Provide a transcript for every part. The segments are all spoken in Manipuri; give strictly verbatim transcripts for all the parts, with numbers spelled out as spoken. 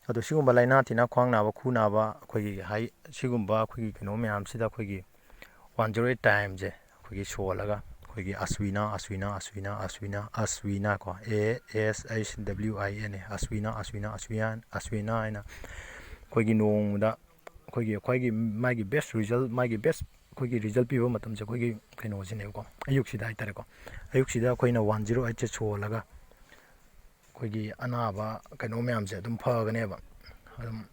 ꯑꯗꯣ ꯁꯤꯒꯨꯝꯕ ꯂꯥꯏꯅꯥ ꯇꯤꯟꯅꯥ, ꯈ꯭ꯋꯥꯡ ꯅꯥꯕ, ꯈꯨ ꯅꯥꯕ, ꯑꯩꯈꯣꯏꯒꯤ ꯍꯥꯏ, ꯁꯤꯒꯨꯝꯕ ꯑꯩꯈꯣꯏꯒꯤ ꯀꯩꯅꯣ ꯃꯌꯥꯝꯁꯤꯗ ꯑꯩꯈꯣꯏꯒꯤ ꯋꯥꯟ ꯖꯤꯔꯣ ꯑꯩꯠ ꯇꯥꯏꯝꯁꯦ ꯑꯩꯈꯣꯏꯒꯤ ꯁꯣꯜꯂꯒ, ꯑꯩꯈꯣꯏꯒꯤ ꯑꯁ꯭ꯋꯤꯅꯥ, ꯑꯁ꯭ꯋꯤꯅꯥ, ꯑꯁ꯭ꯋꯤꯅꯥ, ꯑꯁ꯭ꯋꯤꯅꯥ, ꯑꯁ꯭ꯋꯤꯅꯥ ꯀꯣ, A S H W I N A, Ashwina, Ashwina, Ashwina, Ashwina ꯍꯥꯏꯅ ꯑꯩꯈꯣꯏꯒꯤ ꯅꯣꯡꯃꯗ ꯑꯩꯈꯣꯏꯒꯤ ꯈ꯭ꯋꯥꯏꯒꯤ ꯃꯥꯒꯤ ꯕꯦꯁ ꯔꯤꯖꯜ, ꯃꯥꯒꯤ ꯕꯦꯁ ꯑꯩꯈꯣꯏꯒꯤ ꯔꯤꯖꯜ ꯄꯤꯕ ꯃꯇꯝꯁꯦ ꯑꯩꯈꯣꯏꯒꯤ ꯀꯩꯅꯣꯁꯤꯅꯦꯕꯀꯣ, ꯑꯌꯨꯛꯁꯤꯗ ꯍꯥꯏꯇꯥꯔꯦꯀꯣ꯫ ꯑꯌꯨꯛꯁꯤꯗ ꯑꯩꯈꯣꯏꯅ ꯋꯥꯟ ꯖꯤꯔꯣ ꯑꯩꯠꯁꯦ ꯁꯣꯜꯂꯒ ꯑꯩꯈꯣꯏꯒꯤ ꯑꯅꯥꯕ ꯀꯩꯅꯣ ꯃꯌꯥꯝꯁꯦ ꯑꯗꯨꯝ ꯐꯒꯅꯦꯕ꯫ ꯑꯗꯨꯝ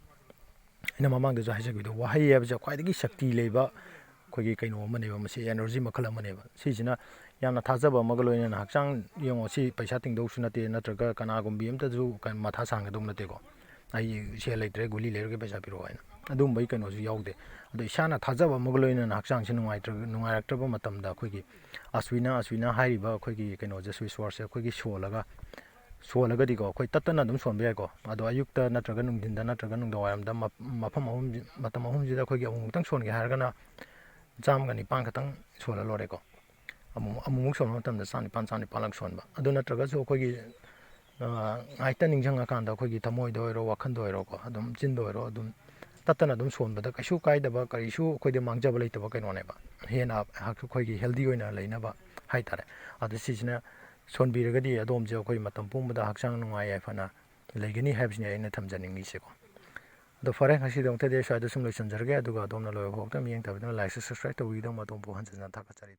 ꯑꯩꯅ ꯃꯃꯥꯡꯗꯁꯨ ꯍꯥꯏꯖꯈꯤꯕꯗꯣ, ꯋꯥꯍꯩ ꯍꯥꯏꯕꯁꯦ ꯈ꯭ꯋꯥꯏꯗꯒꯤ ꯁꯛꯇꯤ ꯂꯩꯕ ꯑꯩꯈꯣꯏꯒꯤ ꯀꯩꯅꯣ ꯑꯃꯅꯦꯕ, ꯃꯁꯤ ꯑꯦꯅꯔꯖꯤ ꯃꯈꯜ ꯑꯃꯅꯦꯕ꯫ ꯁꯤꯁꯤꯅ ꯌꯥꯝꯅ ꯊꯥꯖꯕ ꯑꯃꯒ ꯂꯣꯏꯅꯅ ꯍꯛꯆꯥꯡ, ꯌꯦꯡꯉꯣ, ꯁꯤ ꯄꯩꯁꯥ ꯇꯤꯡꯗꯧꯁꯨ ꯅꯠꯇꯦ, ꯅꯠꯇ꯭ꯔꯒ ꯀꯅꯥꯒꯨꯝꯕꯤ ꯑꯝꯇꯁꯨ ꯀ-, ꯃꯊꯥ ꯁꯥꯡꯒꯗꯧ ꯅꯠꯇꯦꯀꯣ꯫ "ꯑꯩ ꯁꯦꯜ ꯂꯩꯇ꯭ꯔꯦ, ꯒꯨꯂꯤ ꯂꯩꯔꯒ ꯄꯩꯁꯥ ꯄꯤꯔꯛꯑꯣ" ꯍꯥꯏꯅ ꯑꯗꯨꯒꯨꯝꯕꯒꯤ ꯀꯩꯅꯣꯁꯨ ꯌꯥꯎꯗꯦ꯫ ꯑꯗꯣ ꯏꯁꯥꯅ ꯊꯥꯖꯕ ꯑꯃꯒ ꯂꯣꯏꯅꯅ ꯍꯛꯆꯥꯡꯁꯦ ꯅꯨꯡꯉꯥꯏꯇ꯭ꯔ-, ꯅꯨꯡꯉꯥꯏꯔꯛꯇ꯭ꯔꯕ ꯃꯇꯝꯗ ꯑꯩꯈꯣꯏꯒꯤ ꯑꯁ꯭ꯋꯤꯅꯥ, ꯑꯁ꯭ꯋꯤꯅꯥ ꯍꯥꯏꯔꯤꯕ ꯑꯩꯈꯣꯏꯒꯤ ꯀꯩꯅꯣꯁꯦ, ꯁ꯭ꯋꯤꯁ ꯋꯥꯔꯗꯁꯦ ꯑꯩꯈꯣꯏꯒꯤ ꯁꯣꯜꯂꯒ, ꯁꯣꯜꯂꯒꯗꯤꯀꯣ, ꯑꯩꯈꯣꯏ ꯇꯠꯇꯅ ꯑꯗꯨꯝ ꯁꯣꯟꯕ ꯌꯥꯏꯀꯣ꯫ ꯑꯗꯣ ꯑꯌꯨꯛꯇ ꯅꯠꯇ꯭ꯔꯒ ꯅꯨꯡꯊꯤꯟꯗ ꯅꯠꯇ꯭ꯔꯒ ꯅꯨꯡꯗꯥꯡꯋꯥꯏꯔꯝꯗ ꯃ-, ꯃꯐꯝ ꯑꯍꯨꯝ, ꯃꯇꯝ ꯑꯍꯨꯝꯁꯤꯗ ꯑꯩꯈꯣꯏꯒꯤ ꯑꯃꯨꯛꯇꯪ ꯁꯣꯟꯒꯦ ꯍꯥꯏꯔꯒꯅ ꯆꯥꯝꯃꯒ ꯅꯤꯄꯥꯟ ꯈꯛꯇꯪ ꯁꯣꯜꯂ ꯂꯣꯏꯔꯦꯀꯣ꯫ ꯑꯃꯨꯛ, ꯑꯃꯨꯛꯃꯨꯛ ꯁꯣꯟꯕ ꯃꯇꯝꯗ ꯆꯥꯝ ꯅꯤꯄꯥꯟ, ꯆꯥꯝ ꯅꯤꯄꯥꯟꯂꯛ ꯁꯣꯟꯕ꯫ ꯑꯗꯨ ꯅꯠꯇ꯭ꯔꯒꯁꯨ ꯑꯩꯈꯣꯏꯒꯤ, ꯑ, ꯉꯥꯏꯇ ꯅꯤꯡꯁꯤꯡꯉꯀꯥꯟꯗ ꯑꯩꯈꯣꯏꯒꯤ ꯊꯃꯣꯏꯗ ꯑꯣꯏꯔꯣ, ꯋꯥꯈꯜꯗ ꯑꯣꯏꯔꯣꯀꯣ, ꯑꯗꯨꯝ ꯆꯤꯟꯗ ꯑꯣꯏꯔꯣ, ꯑꯗꯨꯝ ꯇꯠꯇꯅ ꯑꯗꯨꯝ ꯁꯣꯟꯕꯗ ꯀꯩꯁꯨ ꯀꯥꯏꯗꯕ, ꯀꯔꯤꯁꯨ ꯑꯩꯈꯣꯏꯗ ꯃꯥꯡꯖꯕ ꯂꯩꯇꯕ ꯀꯩꯅꯣꯅꯦꯕ꯫ ꯍꯦꯟꯅ ꯑꯩꯈꯣꯏꯒꯤ ꯍꯦꯜꯗꯤ ꯑꯣꯏꯅ ꯂꯩꯅꯕ ꯍꯥꯏꯇꯥꯔꯦ꯫ ꯑꯗꯣ ꯁꯤꯁꯤꯅ ꯁꯣꯟꯕꯤꯔꯒꯗꯤ ꯑꯗꯣꯝꯁꯦ ꯑꯩꯈꯣꯏ ꯃꯇꯝ ꯄꯨꯝꯕꯗ ꯍꯛꯆꯥꯡ ꯅꯨꯡꯉꯥꯏ ꯌꯥꯏꯐꯅ ꯂꯩꯒꯅꯤ ꯍꯥꯏꯕꯁꯤꯅꯤ ꯑꯩꯅ ꯊꯝꯖꯅꯤꯡꯉꯤꯁꯦꯀꯣ꯫ ꯑꯗꯣ ꯐꯔꯦ, ꯉꯁꯤꯗꯃꯛꯇꯗꯤ ꯑꯩ ꯁ꯭ꯋꯥꯏꯗ ꯁꯨꯝ ꯂꯣꯏꯁꯤꯟꯖꯔꯒꯦ꯫ ꯑꯗꯨꯒ ꯑꯗꯣꯝꯅ ꯂꯣꯏꯕ ꯐꯥꯎꯕꯗ ꯃꯤꯠꯌꯦꯡ ꯇꯥꯕꯤꯗꯨꯅ like, subscribe ꯇꯧꯕꯤꯒꯗꯕ ꯑꯗꯣꯝꯕꯨ ꯍꯟꯖꯟ ꯍꯟꯖꯟ ꯊꯥꯒꯠꯆꯔꯤ꯫